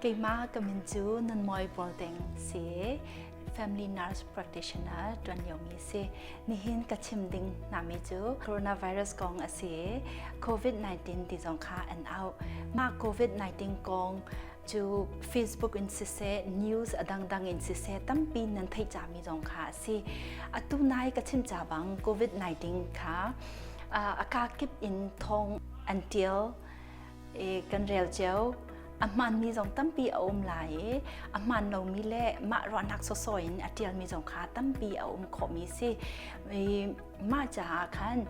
Keimah ka min cu Nunmawi Bawlteng si family nurse practitioner tuan liomi si. Nihin ka chim ding nami cu coronavirus kong a si. COVID-19 ti zong kha an auh. Mah COVID-19 kong cu Facebook in siseh, news a dangdang in siseh tampi nan theih cami zong kha a si. Atu nai ka chim ca bang COVID-19 kha a kakip in thong an tial i kan rel cio. A hmaanmi zong tampi a um lai i a hmaan lomi le mah ruahnak sawsawh in a tialmi zong kha tampi a um khawhmi si. I mah caah khan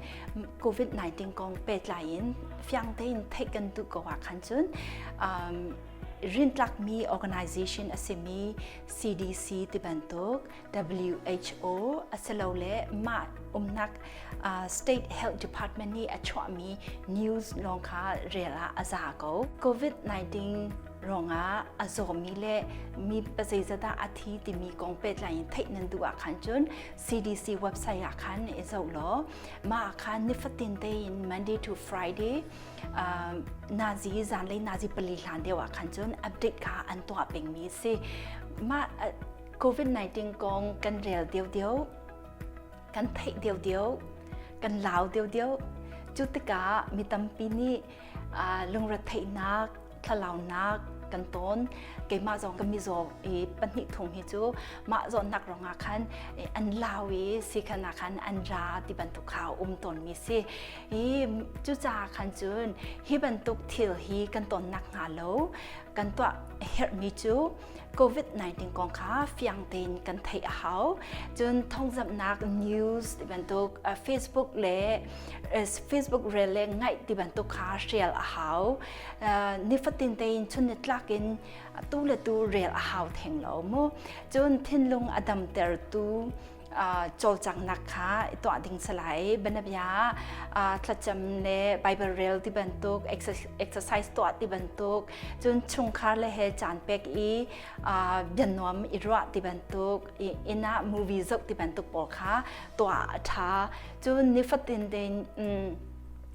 COVID-19 kong pehtlai in fiang tein theih kan duh ko ah khan cun rintlakmi organization a simi CDC ti bantuk WHO asilole mah umnak state health department nih a chuahmi news lawng kha rel ah a za ko. COVID-19 ruangah a zawmi le mi pazeizat dah a thi timi kong pehtlai in theih nan duh ah khan cun CDC website ah khan i zoh law mah ah khan nifatin tein Monday to Friday nazi zanlei nazi pali hlan deuh ah khan cun update kha an tuah pengmi a si. Mah COVID-19 kong kan rel deuhdeuh, kan theih deuhdeuh, kan lau deuhdeuh. Cu tikah mi tampi nih lungretheihnak thlalaunak kan tawn keimah zong ka mizaw i pahnih thum hi cu mah zawtnak ruangah khan an lau i sikhan ah khan an ra ti bantuk kha um tawnmi si i cucaah khan cun hi bantuk thil hi kan tawnnak hnga lo kan tuah herhmi cu COVID-19 kong kha fiang tein kan theih a hau. Cun thawngzamhnak news ti bantuk Facebook le Facebook rel le ngaih ti bantuk kha hrial a hau. Nifatin tein chun nitlak in tu le tu rel a hau theng lo mu. Cun thinlung a damtertu cawlcanghnak kha tuah ding si lai. Bianabia thlacam le Bible rel ti bantuk, exercise tuah ti bantuk, cun chungkhar le he caan pek i bianuam i ruah ti bantuk, inn ah movie zoh ti bantuk pawl kha tuah a ṭha. Cun nifatin tein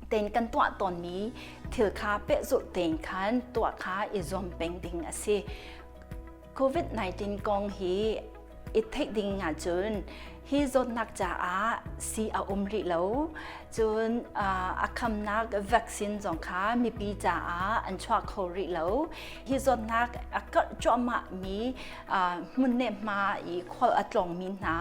tein kan tuah tawnmi thil kha pehzulh tein khan tuah kha i zuam peng ding a si. COVID-19 kong hi i theih ding ahcun hi zawtnak caah sii a um rih lo. Cun a khamnak vaccine zong kha mipi caah an chuah kho rih lo. Hi zawtnak a karh cuahmah mi hmun le hma i khual a tlawngmi hna,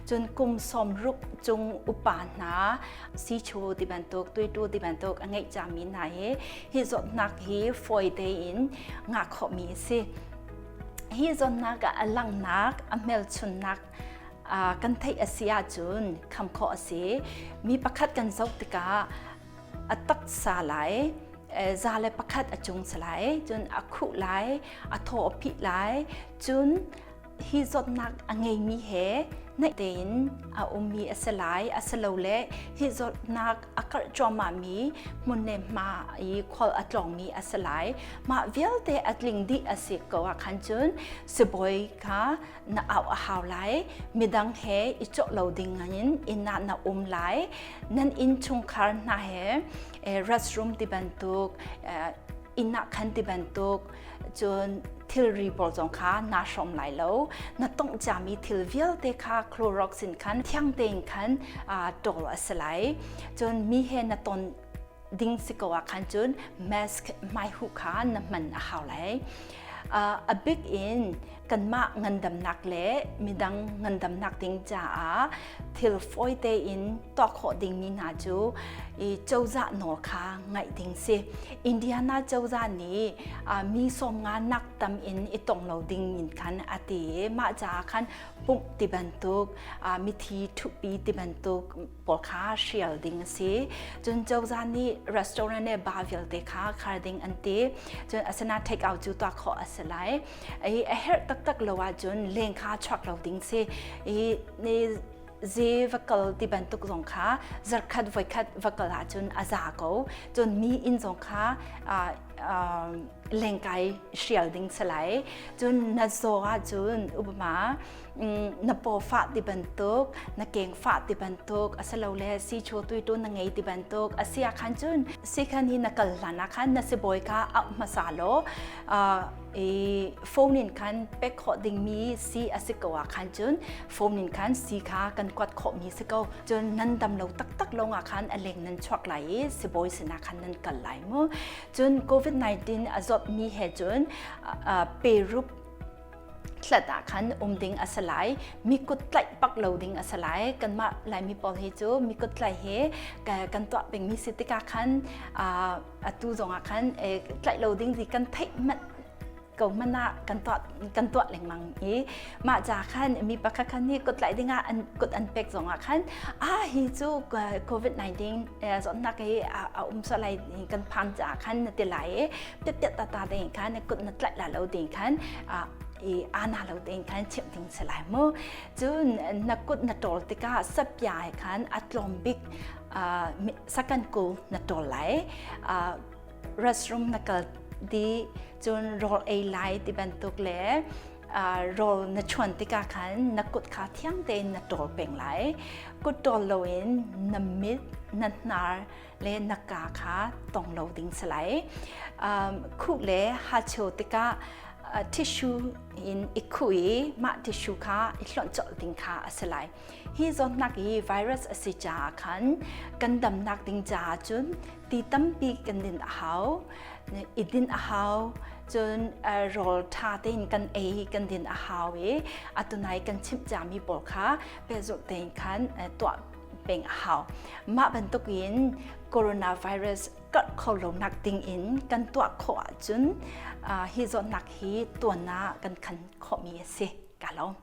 cun kum 60 cung upa hna, siichu ti bantuk, tuitu ti bantuk a ngeih cami hna hi hi zawtnak hi fawi tein ngah khawhmi a si. Hi zawtnak ah a langhnak, a hmelchunnak kan theih a si ahcun kham khawh a si. Mi pakhat kan zoh tikah a taksa lai, za le pakhat a cung si lai, cun a khuh lai, a thaw a phih lai, cun hi zawtnak a ngeimi he naih tein a ummi a si lai asilole hi zawtnak a karh cuahmahmi hmun le hma i khual a tlawngmi a si lai. Mah vialte a tling dih a si ko ah khan cun sibawi kha na auh a hau lai. Midang he i cawh lo ding in inn ah na um lai. Nan inn chungkhar hna he restroom ti bantuk inn ah khan ti bantuk cun thilri pawl zong kha naa hrawm lai lo na tongh ciami thil vialte kha Clorox in khan thiang tein khan ṭawl a si lai cun mi he na ton ding si ko ah khan cun mask hmaihuh kha na hman a hau lai a bik in kanmah ngandamnak le midang ngandamnak ding caah thil fawi tein tuah khawh dingmi hna cu i cozah nawl kha ngaih ding si. Indiana cozah nih mi 50 nak tam in i tong lo ding in khan a ti i mah caah khan pumh ti bantuk mithi ṭhuhpi ti bantuk pawl kha hrial ding a si. Cun cozah nih restaurant le bar vialte kha khar ding an ti. Cun asina take out cu tuah khawh a si lai. I a herh taktak lo ahcun leng kha chuak lo ding si. I ze va kal ti bantuk zong kha zarkhat voikhat va kal ahcun a za ko cun mi inn zong kha lengkai hrial ding si lai cun na zaw ahcun upama na paw fah ti bantuk na keng fah ti bantuk asilole si chaw tuitu na ngei ti bantuk asia khan cun si khan hi na kal hlan ah khan na sibawi kha auh hmasa law. I phone in khan pek khawh dingmi si a si ko ah khan cun phone in khan si kha kan kuat khawhmi si ko. Cun nan dam lo taktak lawng ah khan a leng nan chuak lai i sibawi sinah khan nan kal lai mu. Cun COVID-19 a zawtmi he cun perup hlat ah khan um ding a si lai. Mi kut tlaih bak lo ding a si lai. Kanmah Laimi pawl hi cu mi kut tlaih he kan tuah pengmi si tikah khan atu zongah khan tlaih lo ding ti kan theih manh ko hmanh ah kan tuah lengmang i mah ca khan mi pakhat khan nih kut tlaih dingah an kut an pek zongah khan a hi cu COVID-19 zawtnak hi a um sual lai kan phan caah khan na ti lai i piat ta ta tein khan kut na tlaih la lo ding khan i ana lo tein khan chimh ding si lai mu. Cun na kut na ṭawl tikah sapia khan a tlawm bik sakan kul na ṭawl lai. Restroom na kal di cun rawl ei lai ti bantuk le rawl na chuan tikah khan na kut kha thiang tein na ṭawl peng lai. Kut ṭawl loin na mit, na hnar le na kaa kha tong lo ding si lai. Khuh le hachio tikah tissue in i khuh i mah tissue kha i hlonh colh ding kha a si lai. Hi zawtnak hi virus a si caah khan kan damnak ding caah cun ti tampi kan din a hau, i din a hau, cun rawl ṭha tein kan ei kan din a hau i atunai kan chimh ciami pawl kha pehzulh tein khan tuah peng a hau. Mah bantukin coronavirus karh kho lonak ding in kan tuah khawh ahcun hi zawtnak hi tuan ah kan khan khawhmi a si. Ka lawm.